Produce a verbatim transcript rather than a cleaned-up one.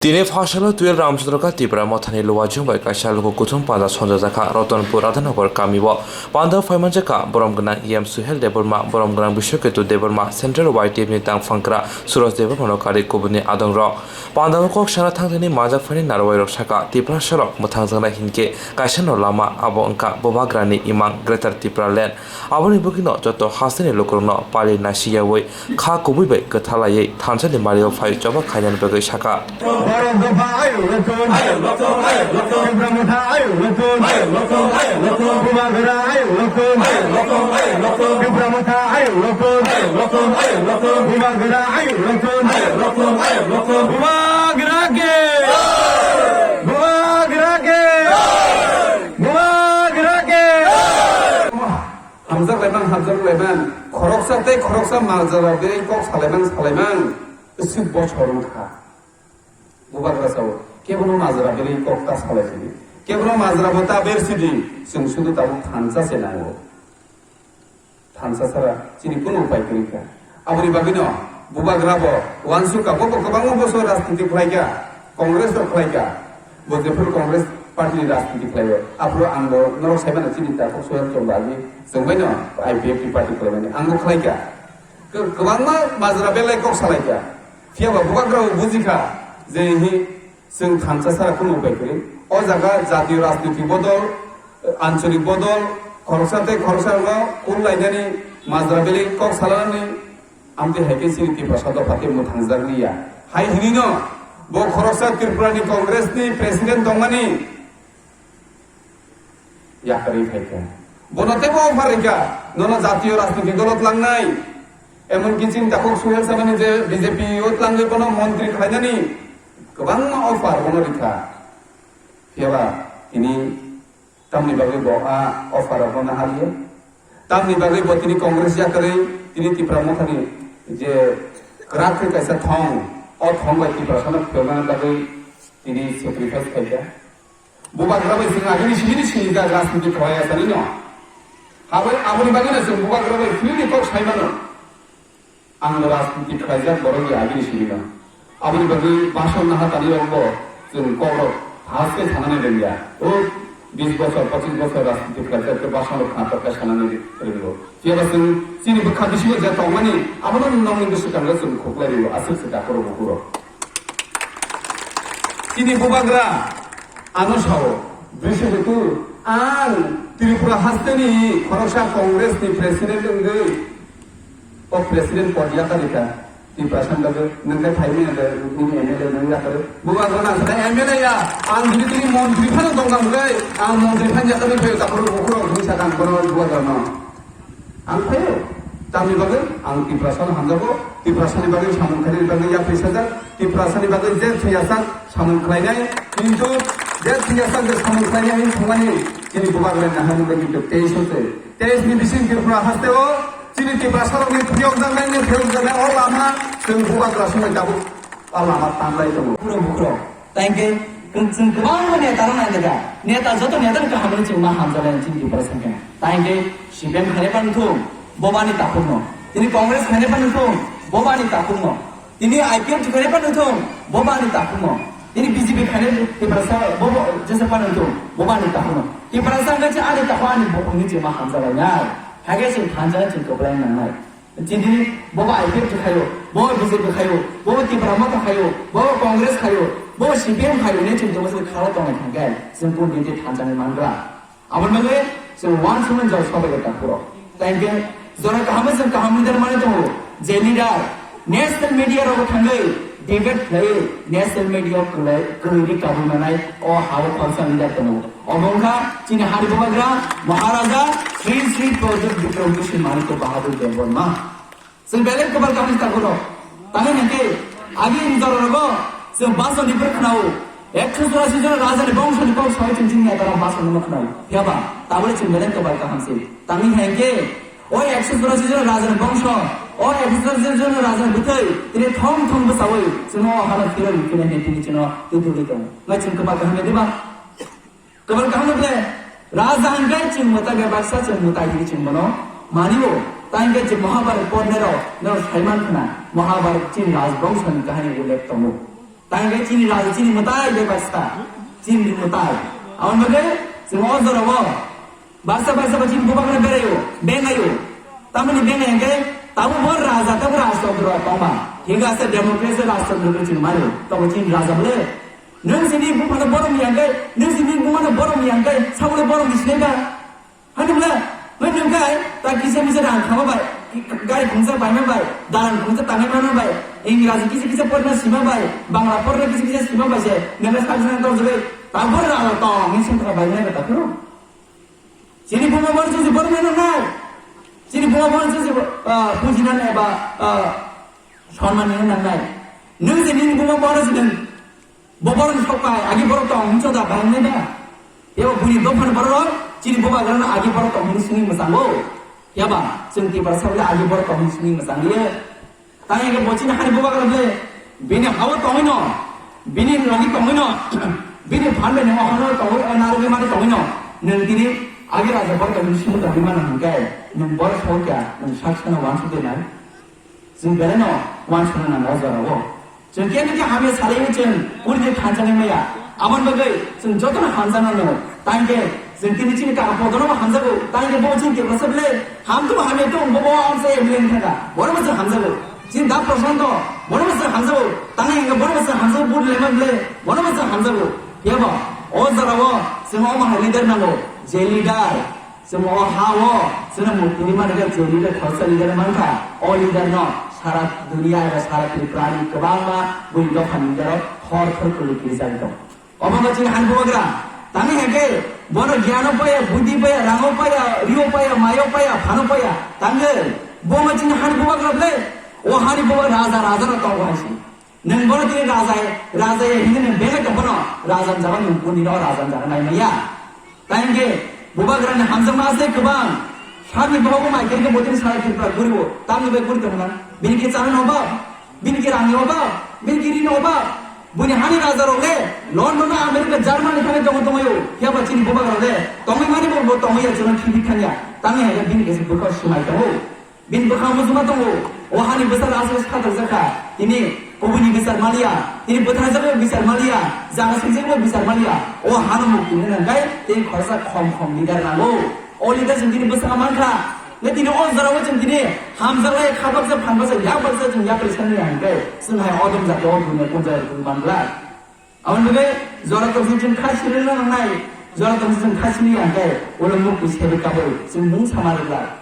Tini phasalo twelve Ramchandra Kha Tipra Mothani Luwajwng bai kaisa luku kuthum panda sonjajakha Ratanpur Radhanagar kamio. Panda phaimanjakha borom gwnang E M Suhel Debbarma, borom gwnang Biswaketu Debbarma, Central Y T F ni tangphangkra Suraj Debbarmano kari kubuni adongrok. Pandao kok sana thangthani majak phani narwai rok saka, Tiprasa rok mwthangjaknai hinkhe kaisa no lama, abo wngkha Bubagrani imang Greater Tipraland. Aboni bwkhwino joto hasteni lukurokno pali nasiyaui kha kubui bai kwthalaiwi thansa ni mario phai choba khainani bagwi saka. Borok dopha ayuk rokon. Ayuk rokon, ayuk rokon. Tipra Motha ayuk rokon. Ayuk rokon, ayuk rokon. Bubagra ayuk rokon. Ayuk rokon, ayuk rokon. Tipra Motha ayuk rokon. Ayuk rokon, ayuk rokon. Bubagra ayuk rokon. Ayuk rokon, ayuk rokon. Bubagra ke. Bubagra ke. Bubagra ke. Hamjak laimang, hamjak laimang. Khoroksa tei khoroksa majra berwi kok salaimang, salaimang. Isip bochor wngkha. Bubagra sao, kebono majra berwi kok ta salaisidi. Kebono majra bo ta bersidi. Chwng sudu tabuk thansa se nango. Thansa sara chini kunu upai kwrwi kha. Aboni bagwino Bubagra bo uansukha, bo bo kwbangma bosor rajniti khlaikha, Congress rok khlaikha. Bo jephuru Congress party ni rajniti khlaio, aphuru ang bo norok saimano chini takhuk Suhel Chomba agi chwngbaino I P F T party khlaimani ang bo khlaikha. Kwbangma majra belai kok salaikha. Phiya ba Bubagra bo bujikha je hi chwng thansa sara kheno upai kwrwi. O jaga jatiyo rajniti bodol, ancholik bodol, khoroksa tei khoroksa no kul lainani majra belai kok salanani amtwi hai khe chini Tiprasa dopha tei mwthangjak liya. Hai hinino bo khoroksa Tripura ni Congress ni president tongmani yakarwi phaikha. Bono teibo offer rikha, nono jatiyo rajniti dolo tlangnai. Emonki chini takhuk Suhel Chambani je B J P o tlangwi bono montri khlainani kwbangma offer bono rikha. Phiyaba tini tamni bagwi bo a offer rokno nahaliya? Tamni bagwi bo tini Congress yakarwi tini Tipra Mothani je kwrak khe kaisa thong, o thong bai Tiprasano phiyoknani bagwi tini sacrifice khaikha. Bubagra bai chwng agini simi ni sini da rajniti khlai asani no. Abo, aboni bagwi no chwng Bubagra bai simi ni kok sai mano. Ang rajniti khlaijak borok ya agini simi no. Aboni bagwi bason naha tani rok bo chwng kok rok has khe sanani rwngya. O bis bochor, pochis bochor rajniti khlaijak khe bason rok kha tok khe sanani rwngo. Phiya ba chwng chini bwkha bisingo je tongmani abono nokni bwswkango chwng khuklai rio aswk se dakhoro bukhuro. Chini Bubagra ano sao, Brishaketu, ang Tripura hasteni khoroksa Congress ni president wngwi o president pod yakarika. Tiprasa ni bagwi nwng khe phaimani da nini M L A nwng yakarwi. Bubagra nang sakha M L A ya, ang jodi tini montri phano tongkha hwnkhe ang montri phano yakarwi phaio, takhoro bukhurok hwnwi sakha ang bono Bubagrano. Ang phaio. Tamni bagwi ang Tiprasano hamjago, Tiprasani bagwi samung khlainani bagwi yapri sajak, Tiprasani bagwi je thwiyasak samung khlainai, kintu je thwiyasak je samung khlainai hwnwi thangmani chini Bubagrani naharmung bai kintu teis o se. Teis ni bising Tripura hasteo chini Tiprasarokni phiyokjaknaini phiyokjaknai o lama chwng Bubagra songwi tabuk o lama tanglai tongo. Bukhurok bukhurok. Tangke chwng kwbangma neta rok nai neta. Neta joto neta ni kaham ni chwng ma hamjalai chini Tiprasa khe. Tangke C P M khainai phano thung, bobani takhuk no. Tini Congress khainai phano thung, bobani takhuk no. Tini I P F T khainai phano thung, bobani takhuk no. Tini B J P khainai Tiprasa bobo jesa phano thung, bobani takhuk no. Tiprasa hwnkhe ani takhuk ani bukhuk ni chwng ma hamjalai nai. Hakhe chwng thansa chwng kwplai nangnai. Chini bobo I P F T khaio, bobo B J P khaio, bobo Tipra Motha khaio, bobo Congress khaio, bobo C P M khaio, ne chwng tongma se kharo tongnai thangkhe, chwng kung dite thansa ni mangra. Aboni bagwi chwng uansukmani jora sobai khe takhuro. Thank you. Jora kaham chwng kaham leader mani tongo, je leader national media rogo thangwi debate khlaiwi national media kwlai, kwrwi ri kabui manai o ha-o khoroksa leader tongo. Obo wngkha chini hani bubagra Maharaja Shri Shri Pradyot Bikram Kishore Manikya Bahadur Debbarma. Chwng belai kwbal kaham se tabuk rok. Tamni hwnkhe agi ni jora rogo chwng basa ni bwrwi khwnao. Ekso churasi jona raja ni bongso ni kok sawi chwng chini neta rok basa no khwnao. Phiya ba tabuk chwng belai kwbal kaham se. Tamni hwnkhe o ekso churasi jona raja ni bongso, o ekso churasi jona raja ni bwthai tini thong thong bwchawi chwng o hano phirwi phirwi tini chwng twi twi tongo. Nai chwng kwbal kaham ya diba? Kwbal kaham le, raja hwnkhe chwng mwtai bai baksa chwng mwtai hinwi chwng bono mani-o. Tai hwnkhe chwng Mahabharat pornai rok no saiman khna, Mahabharat chini rajbongso ni kahini ullekh tongo. Tang khe chini raja, chini mwtai bai baksa, chini mwtai. Aboni bagwi chwng o jorao baksa baksa ba chini bubagra beraio, bengaio. Tamoni bengai hwnkhe tamo bo raja, tamo rajtantro tongma. Hinkhe asa democracy rajtantro khe chini mano. Tamo chini raja bole. Nwng chini buphano borom yang khe, nwng chini bumano borom yang khe, sabole borom di sinai ba. Hani bole, nwng nwng khe ta kisa misa rang khama bai, gari khungsa baima bai, dalan khungsa tangai mano bai, Engraji kisa kisa porna sima bai, Bangla porna kisa kisa sima bai se, nwng khe sak jang tong jagwi, ta bor rang tong, nwng sing kha bai nai ta phuru. Chini buma bor chusi bor mano nai. Chini buma bor chusi, ah, pujinan eba, ah, sonman ni nang nai. Nwng je nini buma bor si nwng. Bo borok ni sok pai, agi borok tong hinwi choda bai wngnai ba? Ebo buini dophani borok, chini bubagrano agi borok tong hinwi swngwi mwchango. Phiya ba, chwng Tiprasa bole agi borok tong hinwi swngwi mwchang liya. Tang hwnkhe bo chini hani bubagra bole, bini ha-o tongwi no, bini logi tongwi no, bini phan bai nung o hano tongwi, o narwgwi mani tongwi no, nwng tini agi raja borok tong hinwi swngwi tongwi mano hwnkhe, nwng borok sokya, nwng sak sana wansuk de nai. Chwng belai no wansukna nango o jorao. Chwng khe nokhe hamya salaiwi chwng puridi thansa wngmaya. Aboni bagwi chwng jotono hamjakna nango. Tangkhe chwng tini chini kaka Podono bo hamjago. Tangkhe bo chini Tiprasa bole hamtwbo hamya tong, bo bo amsa M L A wngkha kha. Bono bo chwng hamjago. Chini da Prashanto, bono bo chwng hamjago. Tangkhe hwnkhe bono bo chwng hamjago, vote laima bole, bono bo chwng hamjago. Phiyaba o jorao chwng omo hai leader nango, je leader Chwng o ha-o, chwngno mukti rwmani khe je leader khoroksa leader mankha, o leader no sara duniya eba sara Tripura ni kwbangma bui dophani leader rok khor khor kwrwi kirijagwi tongo. Obo wngkha chini hani bubagra. Tamni hwnkhe bono gyan o paya, buddhi paya, rang o paya, ri o paya, mai o paya, phan o paya. Tamni bo wngkha chini hani bubagra bwle. O hani bubagra raja, raja no tongo hai se. Nwng bono tini raja, raja ya hinwi nwng belai tong phano raja ni jaga nwng boni no raja ni jaga nai maya. Tai hwnkhe bubagra ni hamjakma asai kwbang. Sani bohogo mai khe bo tini sara Tripura guribo. Tamni bai guri tongna. Bini khe chana ni obab, bini khe rang ni obab, bini khe ri ni obab. Boni hani raja rok le London, America, Germany thangwi tongo tongo yo. Phiya ba chini bubagra le tongwi mani bo, bo tongwi ya chwngno khibi thangya. Tamni hai khe bini khe se bwkha swmai tongo. Bini bwkhang muchungma tongo, o hani bwsarok aswk satok jakha, tini kubuni bichar maliya, tini bwtharjakbo bichar maliya, jaga swijagbo bichar maliya, o hano mukti nang khe tei khoroksa khom khom leader nango. O leader chwng tini bwskango mankha, tei tini o jorao chwng tini hamjaklai kha baksa phan baksa yak baksa chwng yapri sanwi hwnkhe chwng hai odom jati o dunia kunjai rwgwi manglak. Aboni bagwi jora tongsi chwng kha sirwi rwna nangnai, jora tongsi chwng kha sirwi ya khe ulo mukti sebai kabui chwng mung sama rwglak.